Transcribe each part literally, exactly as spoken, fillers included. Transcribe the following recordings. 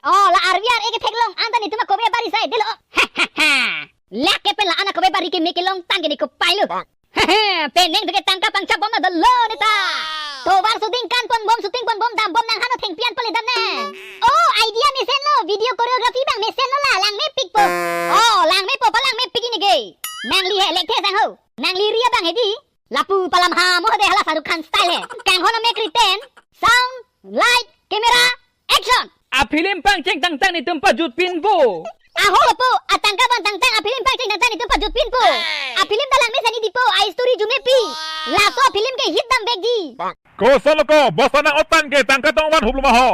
Oh, la arvi ar-e ketheklong anta netum akove abari sai delo. Lake pen la-an akove abari keme kelong tang ke ne kopai lo. Penang ke tangka pangchap bom na dolo neta. Tovar shooting kan pon bom, shooting pon bom, dam bom nang hano thengpi an pale dam nang. Oh, idea mesen lo, video choreography bang mesen lo la, langmepikpo. Oh, langmepo, palangmepik ini ke. Nangli he, Lekthe Sangho. Nangli ri abang he di. Lapu palam ha mo de, hala Shahrukh Khan style he. Kanghon amek riten. Sound, light, camera, action. Afilm pangcheng tangtang netum pajutpinpo. Aho po, atangka bang tangtang afilm pangcheng tangtang netum pajutpinpo. Afilm ta langme sani dipo, a-story arjumepi. Laso afilm ke hit damvekji. Koson lo ko, bosta nang otan ke tangka tong van huplo ma ho.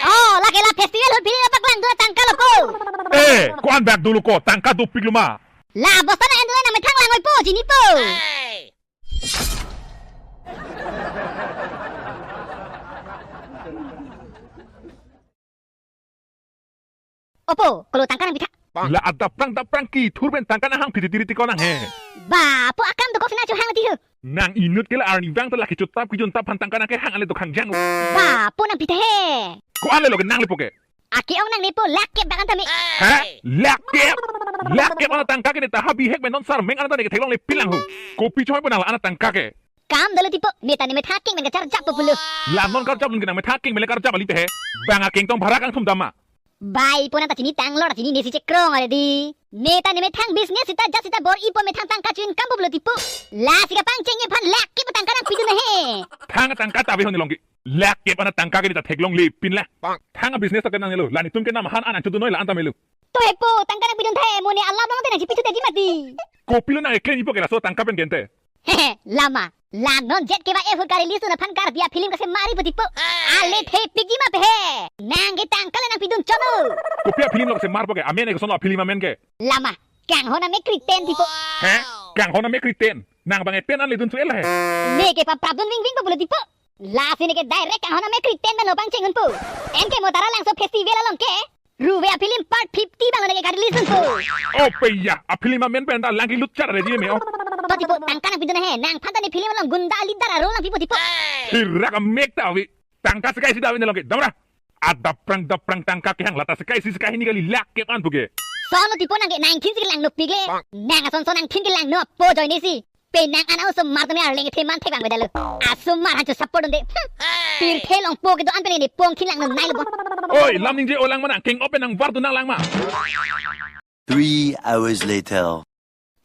Oh, lake la festival ahut film apak langdun atangka lo ko. Eh, ko-an bak dolo ko, tangka dopiklo ma. La bosta nang endun nang methang lang-oipo, chinipo. Opo, kolo tangka nangpitha. La adap prang dap prang kethur pen tangka nanghang phiti tiri ti ko nang he. Ba, po akam dokok sina chu hang ti ho. Nang inut ke la arnivang ta la kechotap kejun tap aphan tangka nang kehang ale dokhang jang. Ba, po nangpitha he. Ko ale lo ke nang lepo ke. Ake-ong nangnepo, lakh kep bak an tame. Ha? Lakh kep? Lakh kep an atangka ke neta ha bihek pen non sar meng an ta ne ketheklongle pilang ho. Kopi choi po nang la-an atangka ke. Kam dolo tipo, neta ne methang keng pen kacharjappo pulo. La non karjap lun ke nang methang keng pen le karjap ali pe he. Bang akeng tong bhara kangthum dam ma. Bai po nang ta chinitang lo, ta chinine si chekrong already. Neta ne methang business sita jat sita bor-ipo, methang tangka chu income po pulo tipo. Lasi kapangcheng aphan lakh kep atangka nangpidun he. Thang atangka ta ave hon long ke. Lakh kep an atangka ke neta theklongle pin la. Thang a-business ta ke nangnelo. La netum ke nam han an nangchodun noi la-an ta melo. To hepo, tangka nangpidun the, mo ne alam long te nangchipithu te ji mati. Kopilo nang eklem ipo ke laso tangka pen gente. Hehe, lama. La non Z K Y F ahut ka-release dun aphan Karbi afilm kasemaripo tipo. Ale thepikji ma pe he. Nang ke tangka le nangpidun chot o. Kopi afilm lo kasemarpo ke, amen ke koson lo afilm amen ke. Lama. Kanghon amek riten tipo. He? Kanghon amek riten. Nang bang pen an ledun su el he. Ne ke paprapdun vingvingpo pulo tipo. Lasi ne ke direct Kanghon amek riten pen lo pangcheng unpo. Anke mo Taralangso festival along ke Ruve afilm part fifty bang ne ke ka-release unpo. Oh peya, afilm amen pen ta lang kelut char ready me o. To tipo tangka nangpidun he, nangphan ta ne film along gunda leader a-role nangpipo tipo. Hirak amek ta ave. Tangka sekai si da ave ne long ke. Damra. Adap prang dap prang tangka kehang, la ta sekai si sekai hini kali lakh kep an pu ke. Son lo tipo nang ke nangthin si kelang nopik le. Nang ason son nangthin kelang nopo ajoine si. Penang an osomar tumi arleng theman thek bang bedalo. Asomar han chu support unde. Hmm. Pirthe longpo kedo-an pen ne pongthin lang non nai lo bo. Oi, lam ningje olang ma nang, keng-op pen nang vardun nang lang ma. Three hours later.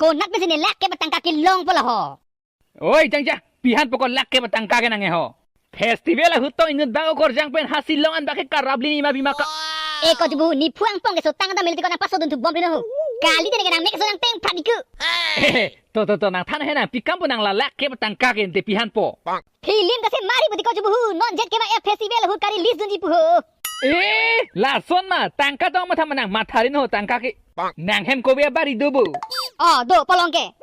Konat pensi ne lakh kep atangka kelongpo la ho. Oi, jangja, pi han po ko lakh kep atangka ke nang e ho. Festival ahut to inut bang okorjang pen ha Shillong an bak ke karap lini ma bima ka. E ko jubu, ne phuang pong ke sotang ta mil ti ko nang pasodun thu bom pino ho. Kali te ne ke nang mek so nang teng prat iku. To, to, to, nang than he nang, pi kam po nang la lakh kep atangka ke ente pi han po. Film kasemaripo ti ko jubu hu, non Z K Y F festival ahut ka-release dunji pu ho. Eh, lason ma, tangka tong matha ma nang matharin ho tangka ke. Nang hem kove abari do bo. Oh, do, po long ke.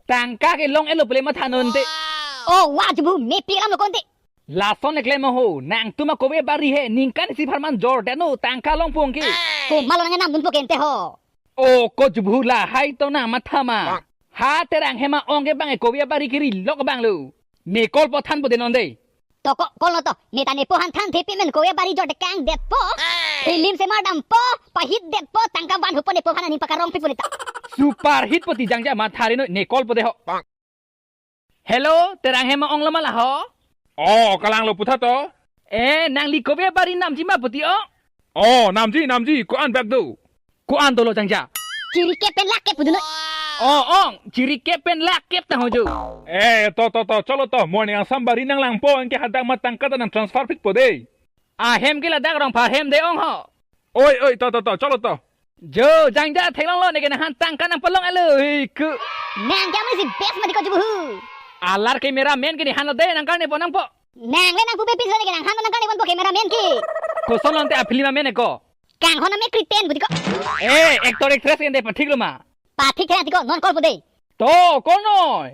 Tangka ke long-et lo pule matha non te. Oh, wa jubu, mepik alam lo konte. Lason le klem ho, nangtum akove abari he, ningkan isi apharman jor det no, tangka longpo ke. Komat lo nang namdunpo ke ente ho. Oh, ko jubu hu lahai to nang matha ma. Ha Terang hem a-ong ke bang e kove abari kiri lok bang lo. Ne call po thanpo de non de. To ko, call lo to. Ne ta ne po han than thepi men kove abari jor det kang detpo. Film semar dampo, pahit detpo, tangka van hupo ne po han aning pakarong pipo ne ta. Super hit po ti jangja matharin noi, ne call po de ho. Hello, Terang hem a-ong lo ma la ho? Oh, kalang lo putha to. Eh, nangli kove abari namji ma puti o? Oh, namji, namji, ko-an bak do. Ko-an dolo jangja. Chiri kep pen lakh kep pudun noi. Oh, ong, chiri kep pen lakh kep ta ho jo. Eh, to, to, to, cholo to, mo ne Assam bari nang langpo, anke hadak ma tangka ta nang transfer phitpo de. Ahem ke ladak Rongphar hem de ong ho. Oi, oi, to, to, to, cholo to. Jo, jangja theklong lo ne ke nang han tangka nang palong alo, hiku. Nang ke amen si best mati ko jubu hu. Alar cameraman ke ne han lo de nang karne po nang po. Nang le nang pu bepin so ne ke nang han nang karne ponpo cameraman ke. Koson lo ante afilm amen ko. Kanghon amek riten puti ko. Eh, actor actress ke ente pathik lo ma. Pathik the ati ko, non call po de. To, call noi.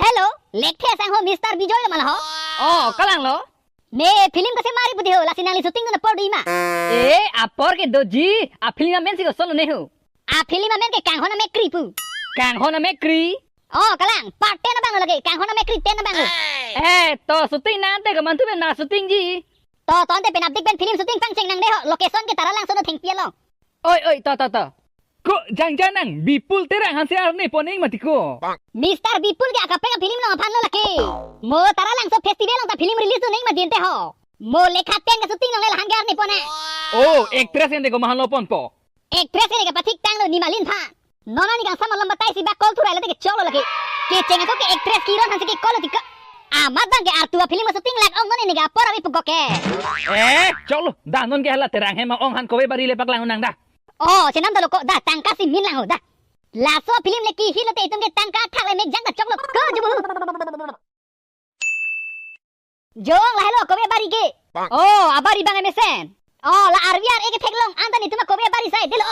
Hello, Lekthe Sangho Mister Bijoy lo ma la ho? Oh, kalang lo. Ne film kasemaripo ti ho, lasi nangli shooting dun apor do-i ma? Eh, apor ke doji, afilm amen si koson lo ne ho? Afilm amen ke Kanghon amek ri pu. Kanghon amek ri? Oh, kalang, part ten abang lo lake, Kanghon amek riten abang lo. Eh, to shooting nang te kamantu pen ma shooting ji. To, to ante penap dik pen film shooting pangcheng nang dei ho. Location ke Taralangso no thengpi along. Oi, oi, to, to, to. Ko Jangja nang Bipul Terang aphan si arni pon-ing mati ko. Mister Bipul ke akaprek a-film along aphan lo lake. Mo Taralangso festival along ta film release dun-ing ma dinte ho. Mo Lekha ten ke shooting along le lahan ke arni pon-e. Oh, actress ante komat aphan lo ponpo? Actress ke neke pathik tanglo, Nimalin aphan. Non arni kangsam malom batai si ba call thurai lo te kechoklo lake. Kecheng ako ke actress Kiron aphan si ke call lo tik ko. Amat abang ke artu a-film shooting lak ong non neke apor ave pu ko ke. Eh, choklo. Dah non ke hala Terang hem ong aphan Kove Bari le paklang nang dah. Oh, chenam dalo ko dah, tangka si min lang ho dah. Laso film le kehit lote itum ke tangka thak le mekjang ta choklo ko jubu. Jo-ong lahelo Kove Bari ke. Oh, abari abang mesen. Oh, la R V R A ke theklong anta netum a-Kove Bari sai delo.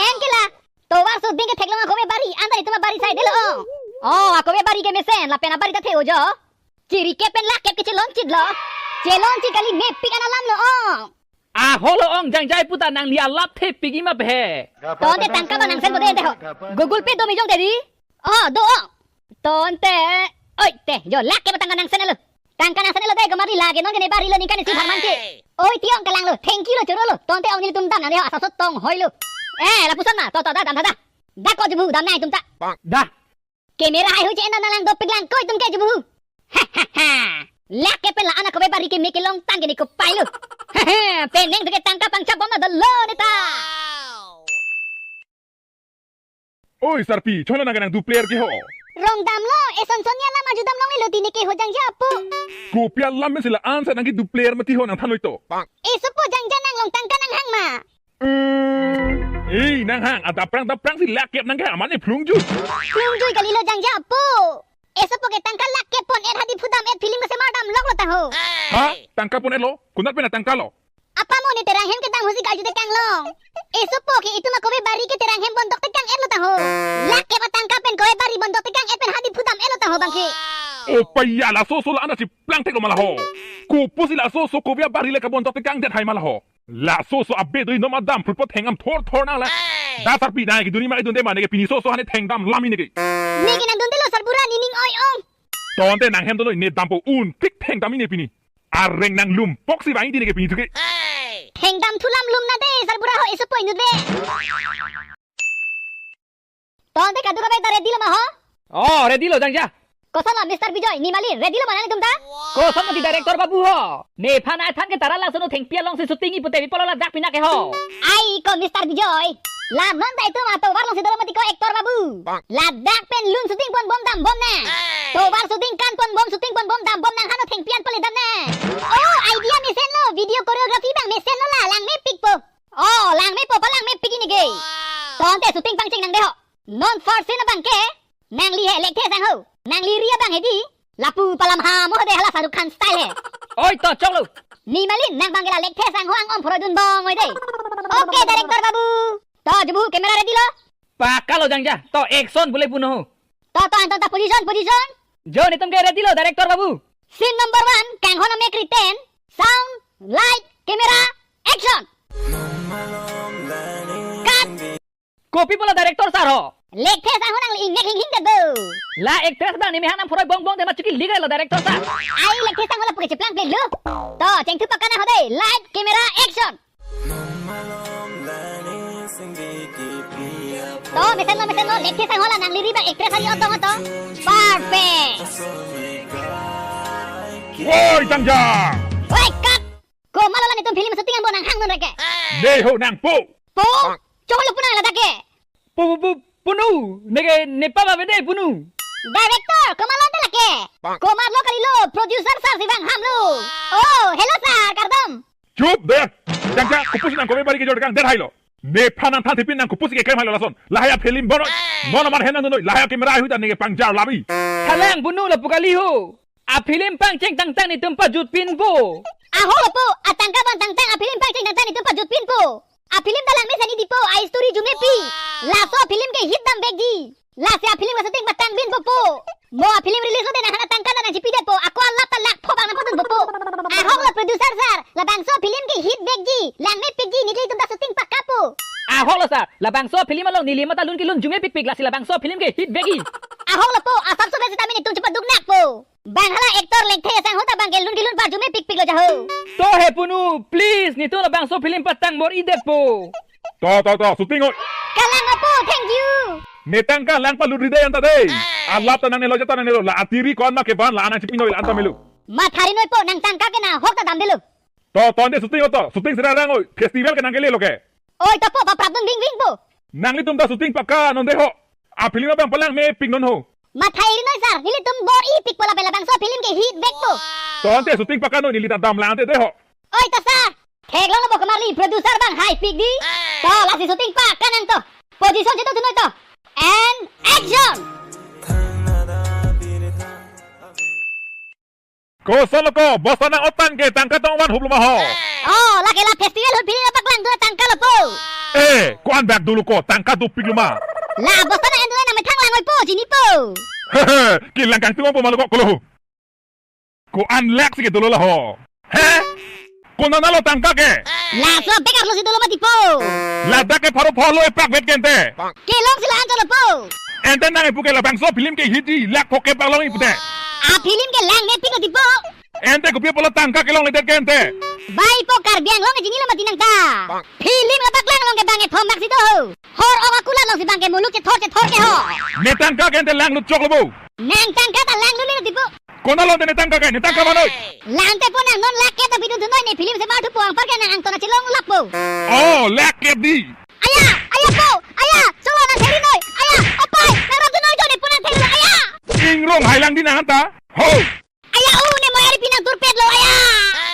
En ke la. Tovar Soding ke theklong a-Kove Bari anta netum abari sai delo. Oh, a-Kove Bari ke mesen, lapen abari ta the-o jo. Chiri ke pen lak kep ke chelon chit lo. Chelon chit kali, mepik an alam lo ong. Aholo ong, Jangja puta nangli alap thepik-i ma phe. To ante tangka abang nangsen bode ante ho. Google Pay do mi jong tedi. Oh, do ong. To ante. Oi, te, jo, lak kep tangka nangsen lo. Tangka nangsen lo dei, komat ri lake non ke ne bari lo ningkan isi bharman ke. Oi, ti ong kalang lo, thank you lo, choro lo. To ante ong nelitum dam nang dei ho, asapso tong hoi lo. Eh, lapuson ma, to, to, dah, dam tha dah. Dah ko jubu, dam nang itum ta. Dah. Camera hai hui che-en dam nang lang dopik lang ko itum ke jubu. Ha, ha, ha. Lak kep pen la-an a-Kove Bari ke me kelong tang ke ne kopai lo. Ha, ha, penang to ke tangka pangchap bom na dolo ne ta. Oi, sarpi, cholo nang ke nang du player ke ho. Rong damlo, eson son alam arju dam longle lo ti neke ho Jangja apo. Kopi alam pen si la-an sa nang ke du player mati ho nang than noi to. Esopo Jangja nang long tangka nang hang ma. Eh, eh, nang hang, adaprang daprang si lak kep nang ke amat ne phlungjui. Phlungjui kali lo Jangja apo. Esopo ke tangka lak kep pon-et hadi phu dam-et film ke semar dam lok lo ta ho. Ha? Tangka pon-et lo? Konat pen tangka lo? Apa mo ne Terang hem kedam ahut si arju tekang long. Esopo ke itum a-Kove Bari ke Terang hem bondok tekang-et lo ta ho. Lak kep atangka pen Kove Bari bondok tekang-et pen hadi phu dam-et lo ta ho bang ke. O paiya, laso oso la-an ta chiplang thek lo ma la ho. Kopusi laso oso Kove Bari le kabondok tekang det hai ma la ho. Laso oso abe doi nom adam phrutpo, thengdam thor thor nang la. Dah sarpi, nang ke dun-i ma, idunde ma, neke pini oso oso hane thengdam lam-i neke. Neke nang dunde lo sarbura, nening oi ong. To ante nang hem dun noi, ne dampo, un tik thengdam-i ne pini. Areng nang lumpok si vang-i ti neke pini thuke. Thengdam thu lam lum na dei, sarbura ho, esopo inut ve. To ante kadokave ta ready lo ma ho? Oh, ready lo Jangja. Koson lo Mister Bijoy, Nimalin, ready lo ma nangtum ta? Koson lo ti director babu ho? Nephan ai than ke Taralangso no thengpi along si shooting-i pute pi pulo ladak pina ke ho. Ai ko Mister Bijoy. La non ta itum atovar along si dolo mati ko actor babu. Ladak pen lun shooting pon bom dam bom nang. Tovar shooting kan pon bom, shooting pon bom dam bom nang, hano thengpi an pale dam nang. Oh, idea mesen lo, video choreography abang mesen lo la, lang mepikpo. Oh, lang mepo, palang mepik-i neke. To ante shooting pangcheng nang dei ho. Non first scene abang ke, nangli he Lekthe Sangho, nangli ri abang hedi, lapu palam ha mo dei, hala Shahrukh Khan style he. Oi, to choklo. Nimalin, nang abang ke la Lekthe Sangho ang-om phoroi dun bom oi dei. Okay, director babu. To jubu, camera ready lo? Paka lo Jangja. To action pule puno ho. To, to, anton ta position, position. Jo, netum ke ready lo, director babu. Scene number one, kanghon amek riten. Sound, light, camera, action. Cut. Kopi pulo director sir ho? Lekthe Sangho nangli ingnek hinghing det bo. La actress abang ne mehang nang phoroi bong bong det ma, chuki lik lo director sir. Ai Lekthe Sangho lapu ke chiplang plek lo. To, chengthu paka na ho dei. Light, camera, action. To, mesen lo, mesen lo, Lekthe Sangho la nangli ri abang actress ari otong to. Perfect. Woi, Jangja. Woi, cut. Komat lo la netum film shooting angbong nang hang non reke. Dei ho nangpo. Po? Choklo punang ladak ke. Pu, pu, pu, punu. Neke nepa ba bede punu. Director, komat lo ante lake? Komat lo kali lo, producer sir si vang ham lo. Oh, hello sir, kardom. Chup dei. Jangja, kopusi nang Kove Bari kejor kang det hai lo. Nephan nang than thepin nang kopusi keklem hai lo lason. Lahai a film bon noi. Non amat hem nang dun noi. Lahai a camera ahui ta neke pangjar labi. Thalang punu lapu kali ho. A film pangcheng tangtang netum pajut pinpo. Ahoklo po, atangka abang tangtang a film pangcheng tangtang netum pajut pinpo. A film ta lang mesen-i dipo, a story arju mepik. Laso a film ke hit dam vekji. Lasi a film kashooting patang binpo po. Mo a film release lote nang hana tangka ta nang chipi detpo. Ako alap ta lakh pho abang nang padunpo po. Ahoklo producer sir, labangso a film ke hit vekji, lang mepikji, nelitum ta shooting paka po. Ahoklo sir, labangso a film along neli mata lun kelun arju mepikpik, lasi labangso a film ke hit vekji. Ahoklo po, asapso pen sitame netum chepaduk nakpo. Bang hala actor Lengthei Asangho ta bang ke lun kelun parju mepikpiklo jaho. To he punu, please, netum labangso film patang bor-idetpo. To, to, to, shooting oi. Kalang apo, thank you. Ne tangka lang palut ri dei anta dei. Alap ta nangnelo, jat ta nangnelo, la atiri ko-an ma kevan, la-an nangchipinoi, la-an ta melo. Mathari noipo, nang tangka ke nahok ta damdelo. To, to, ante shooting oi to, shooting sera rang oi, festival ke nangkelelo ke. Oi, to po, paprapdun bingvingpo. Nanglitum ta shooting pakka non dei ho. A film abang palang mepik non ho. Mathari noi sir, nelitum bor-ipikpo lapen labangso film ke hitvekpo. To ante shooting pakka non, neli ta damlang ante dei ho. Oi, to sir. Theklonglo bo, komarli producer bang haipik dei. To, lasi shooting pakka nang to. Position chedo thunoi to. And action! Kosonlo ko, bosta nang otan ke tangka tong van huplo ma ho. Oh, lake la festival ahut film paklangdun atangkalo po. Eh, ko-an bak dolo ko, tangka dopiklo ma. La bosta nang endun nangmethang lang oipo, chinipo. Hehe, kelang kangtung po ma lo ko, kolo. Ko-an lak si ke dolo la ho. He? Konatlo tangka ke? Laso bag arlo si dolo mati po. Ladak ke pharo pharo lo epakvet ke ante. Kelong si la-an chotlo po. Ante nang ipu ke labangso film ke hit dei, lak phongo ke paklong ipu te. A film ke lang mepik lo dei po. Ante kopi apotlo tangka kelongledet ke ante. Bai po, Karbi Anglong ke chinilo mati nang ta. Film la paklang along ke bang ke thom bak si do ho. Hor ok akulat along si bang ke muluk chethor chethor ke ho. Ne tangka ke ante langlut choklo bo. Nang tangka ta langlut lo dei po. Konatlo ante ne tangka ke, ne tangka ma noi. La ante po, nang non lakh kep ta pidun thunoi, ne film si mar thupo anparke nang angton chelong lappo. Oh, lakh kep dei. Aya, aya po, aya, cholo nang theri noi, aya, opai, nang ram thunoi jo, ne po nang theri noi, aya. Ingrong hai lang dei nang anta. Ho. Aya, u ne moyari pi nang turpetlo, aya.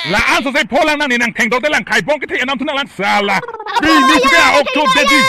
La-an so se pholang nang, ne nang thengdok te lang, khai bong kethe anam thu nang lang sala. Pi ni sudah ok chot dei.